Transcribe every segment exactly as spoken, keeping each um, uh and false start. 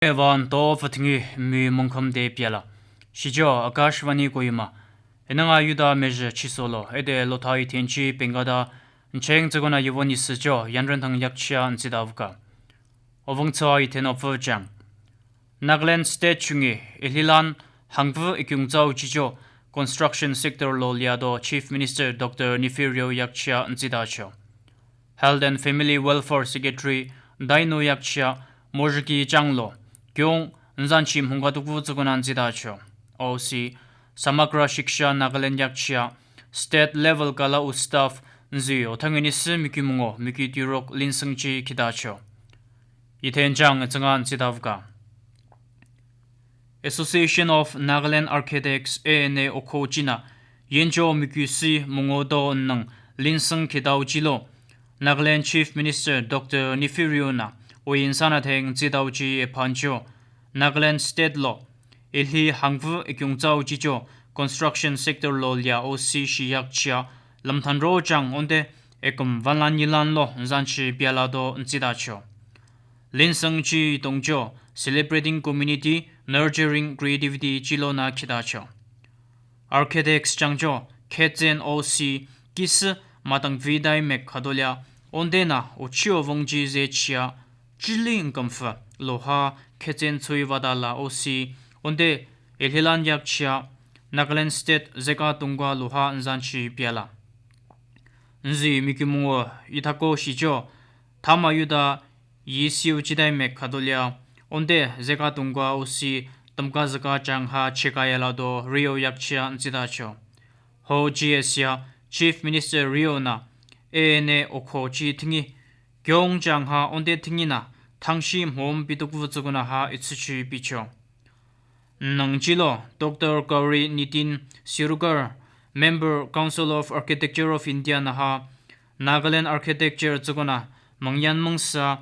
Evan to fitngi mi mungkham de piala. Shijo Akashvani Kohima. Enanga yuda meje chisolo. Ede lotha itenchi pengada. Ncheng tsegona yuvoni sijo. Yanren thang yakchia nzidavka. Ovung tsoa iten opfu chang. Nagaland State chungi, Ililan, hangvu ikyung tsao chijo, construction sector lo liado Chief Minister Doctor Neiphiu Rio yakchia nzidacho. Health and Family Welfare Secretary Dainu yakchia, mojiki changlo, kyung, nzanchi mungga tukvu tsuguna nzidacho. O C, Samagra Shiksha Nagaland yakchia, state level kala u staff, nzi othang ini si miki mungo, miki tirok linsangchi kidacho. Iten chang tsanga nzidavka. Association of Nagaland Architects, A N A okho china, yenjo miki si mungo do nang linsang kidao chilo. Nagaland Chief Minister Doctor Neiphiu Rio na, oyin sana theng nzidao chi ephancho. Nagaland State lo, Ili hangvu ikyung tsao chijo, construction sector lo lia O C shi yakchia, lamthan ro chang onde, ekum vanlan yilan lo, nzanchi piala do nzidacho. Linsangchi tongjo, celebrating community, nurturing creativity chilo na kidacho. Architects changjo, khetsen O C, kisi, matang vidai mek khadolia, onde na, ochi ovungji ze chia, chili ngkamfa, loha, khetsen tsui vadala O C, onde, Ililan yakchia, Nagaland State zeka tungga loha nzanchi piala. Nzi miki mungo, ithako shijo, thama yuda, yi siu chidai mek khadolia, onde, zeka tungga O C, tamka zeka chang ha cheka yala do, Rio yakchia nzidacho. Ho G S ya, Chief Minister Rio na, A N A okho chi thingi, kyong chang ha onde thingi na, thangshi mhom pitukvu tsuguna ha itsuchi picho. Nang chilo, Doctor Gauri Nitin Sirukar, Member Council of Architecture of India na ha, Nagaland Architecture tsuguna, mangyan mangsa,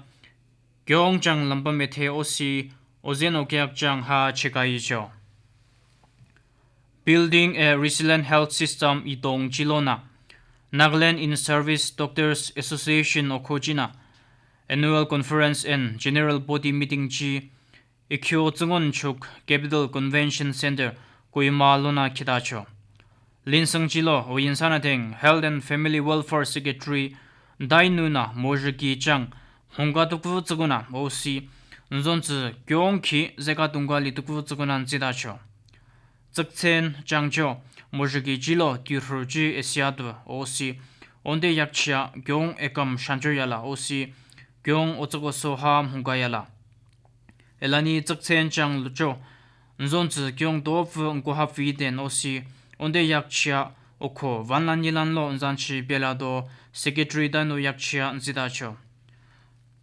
kyong chang lamba methe O C, ozen okyak chang ha cheka yicho. Building a Resilient Health System itong chilo na, Nagaland in Service Doctors Association okho china, Annual Conference and General Body Meeting chi, ikyo tsungon chuk Capital Convention Center, Kohima lona kidacho. Linsang chilo, oyin sana theng, Health and Family Welfare Secretary, Dainu na, mojiki chang, hungga tukvu tsuguna, O C, nzon tsu kyong ki, zeka tungga li tukvu tsuguna nzidacho. Tsakchen changcho, mojiki chilo, tirhu chi, esia tu, O C, onde yakchia, kyong ekam shancho yala, O C, kyong otsako soha, hungga yala. Elani tsakchen chang lucho, nzon tsu kyong topvu ngkoha fiten O C, onde yakchia, okho, vanlan yilan lo nzanchi piala do, Secretary Dainu yakchia nzidacho.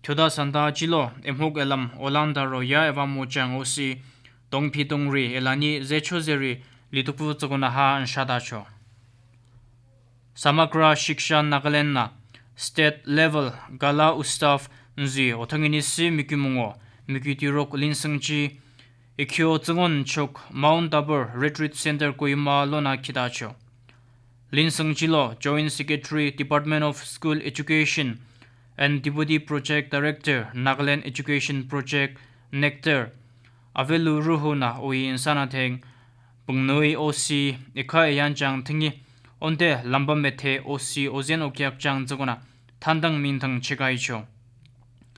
Thuda sanda chilo, emhuk elam, olan daro ya eva mo chang O C, tongpi tongri, elani zecho zeri, litukvu tsuguna ha nshadacho. Samagra Shiksha Nagaland na, state level, gala ustav, nzi, othang ini si miki mungo, miki tirok linsang chi, ikyo tsungon chok, Mount Tabor Retreat Center Kohima lona kidacho. Linsang chilo, Joint Secretary, Department of School Education, and Deputy Project Director, Nagaland Education Project, nectar, Avelu Ruhu na, oyin sana theng, pungnui O C, ekha eyan chang thingi, onde lamba methe O C, ozen okyak chang tsuguna, thandang mingthang chekaicho.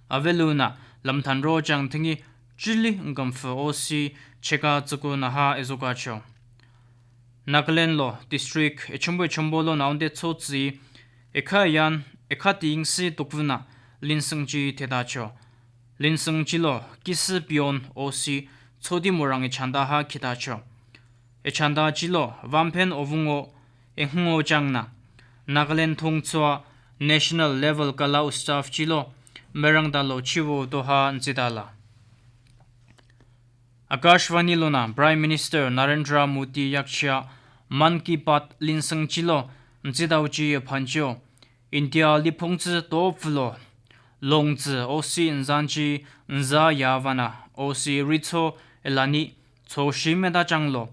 Avelu na, lamthan ro chang thingi, chili ngamfu O C, cheka tsuguna ha ezokacho. Nagaland lo, district, echumbo echumbo lo na onde tsotsi, ekha eyan, ekha ting si tukvuna, linsang chi thetacho. Linsang chilo, kisi pion O C, tsodi morang echanda ha khitacho. Echanda chilo, vamphen ovungo, enghungo changna. Nagaland thongtsua, national level kala ustav chilo, merang dalo chivo doha nzidala. Akashvani lona Prime Minister Narendra Modi yakchia Mann Ki Baat linsang chilo nzidauchi aphancho. India liphungtsi topvulo. Longtsi O C nzanchi nza yavana O C ritso elani tso shimeda changlo.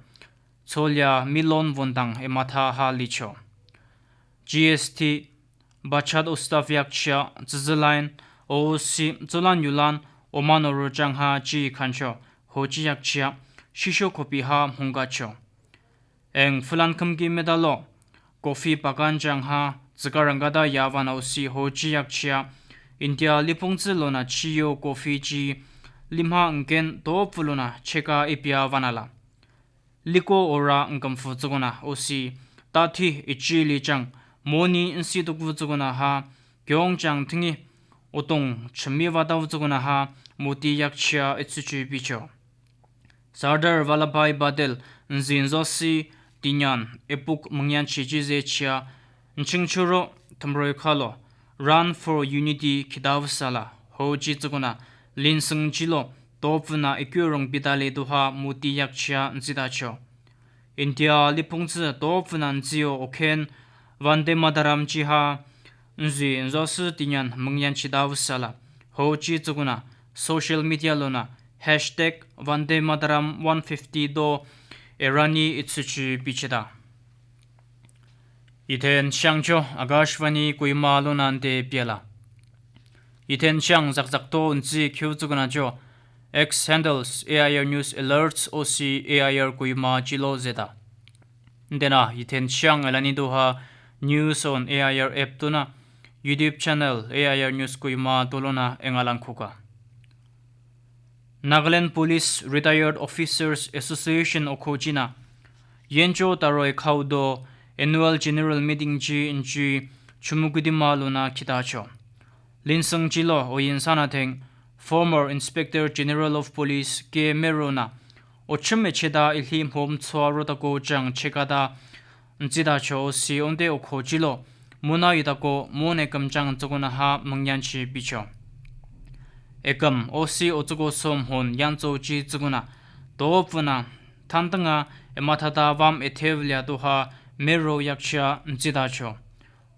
Tso lia milon vontang ematha ha licho. G S T Bachat ustav yakchia, zizilain, O C, zulan yulan, Oman oro chang ha chi khancho, hoji yakchi a, shisho khopi ha mungkacho. Eng Fulan Khumki medalo, coffee bagan chang ha, tsükarang kada ya vana osi hoji yakchi a, India liphungtsi lona chiyo coffee chi, limha ngken to pulona cheka ipia vanala. Liko ora ngkamfu tsukuna osi, tathi ichi li chang, moni nsi tukvu tsukuna ha, kyong chang thingi, otong chimi vatau tsukuna ha, moti yakchi a itsuchi bicho. Sardar Vallabhbhai Patel, nzi nzosi, tinyan, epuk mungyan chichi ze chia, nching churo, thamroi khalo, Run for Unity khidau sala, hoji tsukuna, linsung chilo, topuna ikyo rong bidale duha moti yakchi a nzida cho. India liphungtsi topuna nzio okhen, Vande Mataram chi ha, nzi nzosi tinyan mungyan chidau sala, hoji tsukuna, social media lona, hashtag Vande Mataram one fifty do, erani itsuchi bichida. Ithen shang cho, Akashvani Kohima lona nde biala. Ithen shang zakzak to nzi kyu tsukuna cho, X handles A I R News Alerts osi A I R Kohima chilo zeda. Ndena, ithen shang elani duha News on A I R app tuna, YouTube channel A I R News Kohima tolona engalang khuka. Nagaland Police Retired Officers Association okho china, yencho taroi khaudo annual general meeting chi nchi chumukudima lona khitacho. Linsung chilo oyin sana theng, former Inspector General of Police K Mero na, ochum echeda ilhi mhom tsua rotako chang chekada, nzida cho osi onde okho chilo, muna itako mon ekam chang tsukuna ha mungyan chi bicho. Ekam osi otsuko som hon yan tso chi tsukuna, to puna, thantanga, emathada vam ethev lia duha, Mero yakchi a nzida cho.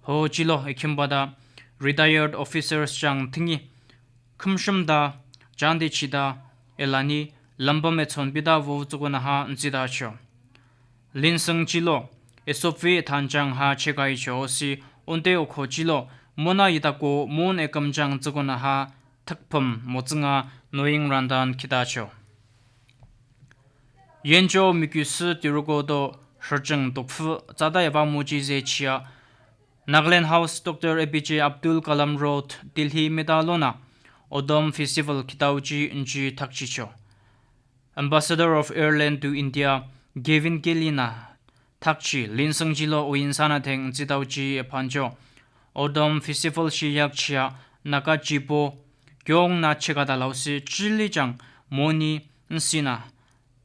Ho chilo ekhimbada, retired officers chang thingi, khumshumda, chandi chida, elani, lambam echon bida vo tsukuna ha nzida cho. Linsung chilo, esopvi thanchang ha chekai cho osi, onde okho chilo, muna itako mon ekam chang tsukuna ha, thakpam motsunga noying randan khitacho. Yencho mikyusi tiruko do, shachang tokfu, tsada eva mochi ze chia, Nagaland House Doctor A P J Abdul Kalam Road, Delhi medalona, Odom Festival khitauchi nchi thakchicho. Ambassador of Ireland to India, Gavin Kelly na, thakchi, linsung chilo oyin sana theng nzitauchi ephancho. Odom Festival shi yakchi a, naka chipo, kyong na chekada lausi, chili chang, moni, nsina,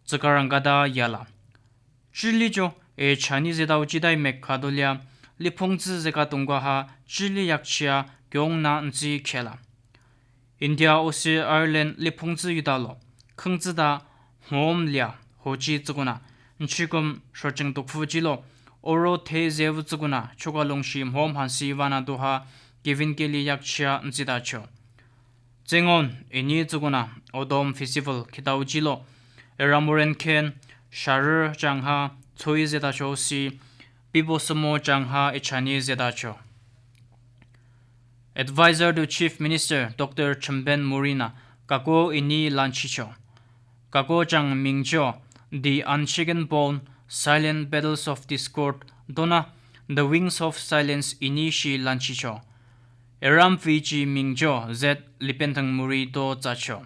tsakarang kada yala. Chili cho, e chani zetau chidai mek khadolia, liphungtsi zeka tungka ha, chili yakchi a, kyong na nzi khela. India osi Ireland liphungtsi yudalo, khungtsi da, hmom lia, hochi tsukuna, nchikum, shoching tukfu chilo, oro the zevu tsukuna, choka lungshi hmom hansi vana duha, Gavin Kelly yakchi a nzida cho. Tsengon, ini tsukuna, Odom Festival khitau chilo, eramuren khen, sharir chang ha, tsoi zeta cho si, pipo sumo chang ha, echani zeta cho. Advisor to Chief Minister Doctor Chumben Murree na, kako ini lanchicho. Kako chang mingcho, The Unshaken Bond, Silent Battles of Discord, dona, The Wings of Silence ini shi lanchicho. Eram Fiji mingcho, Z Lipenteng Murree do zacho.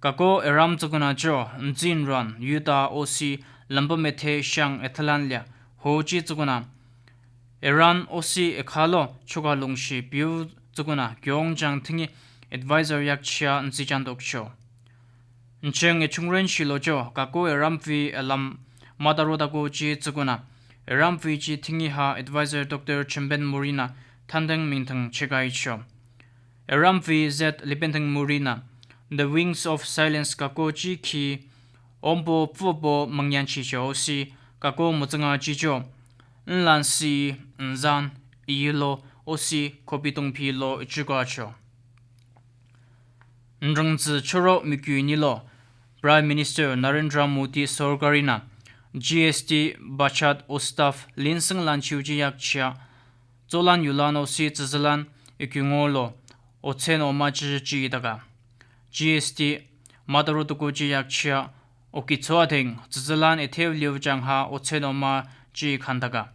Kako eram tsukuna cho, nzin ran, yuta osi, lamba methe shang ethalan lia, hochi tsukuna. Eran osi ekhalo, choka lungshi piu tsukuna, kyong chang thingi, advisor yakchia nzi chan dokcho. Ncheng echungren shilo cho, kako eram fi elam, mataro dako chi tsukuna. Eram fi chi thingi ha advisor Doctor Chumben Murree na, thandeng mingthang chekai cho. Eram fi Z Lipenteng Murree na, The Wings of Silence kako chi khi, ompo pfupo mangyan chi cho si, kako mutsanga chi cho, nlan si, nzan, iyilo, osi, kopi tongpi lo, ichuka cho. Nrangzi choro mikyu nilo, Prime Minister Narendra Modi sorkari na, G S T, Bachat, Ustav, linsing lan chiu chi yakchia, zolan yulan osi zizilan, ikyungolo, otsen oma chi chi daga. G S T mataru tuku ji yakchia, oki tsuateng, tsütsülan etheu liu changha, otsen oma ji khantaka.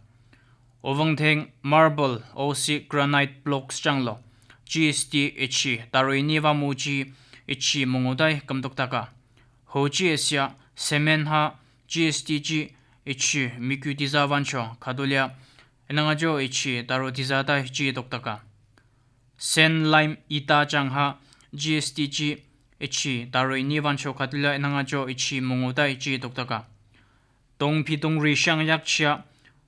Ovangteng marble, osi granite blocks changlo, G S T echi, taro ini vamu ji echi mungudai kamtuktaka. Hoji esia, cement ha, G S T ji echi, miku tiza vancho, khadulia, enangajo echi, taro tiza dai ji tuktaka. Sand lime ita changha, G S T ji echi, taro ini vancho khadulia, enangajo echi, mungudai ji tuktaka. Tongpi tongri shang yakchia,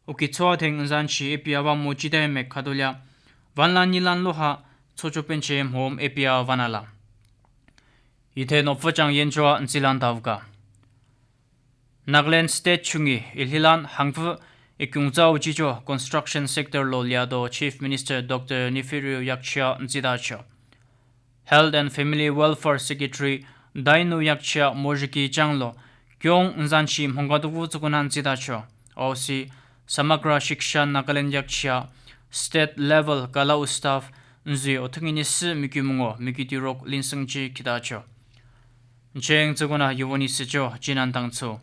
oki tsuateng nzanchi epia vamu ji dai mek khadulia, vanlan nilan loha, tsocho penche mhom epia vanala. Ithe nopfachang yenchoa nzilan tauka. Nagaland State chungi, ilhilan hangphu, ikung zau jijo construction sector lo liado Chief Minister Doctor Neiphiu Rio yakchia nzitacho. Health and Family Welfare Secretary Dainu yakchia mojiki changlo, kyong nzanchi mhongkatuku tsukunan nzitacho. Osi Samagra Shiksha Nagaland yakchia, state level kala ustav, nzui othungini si miku mungo, miku tirok linsangji khitacho. Ncheng tsukuna yuvoni sicho, jinan tangtsu.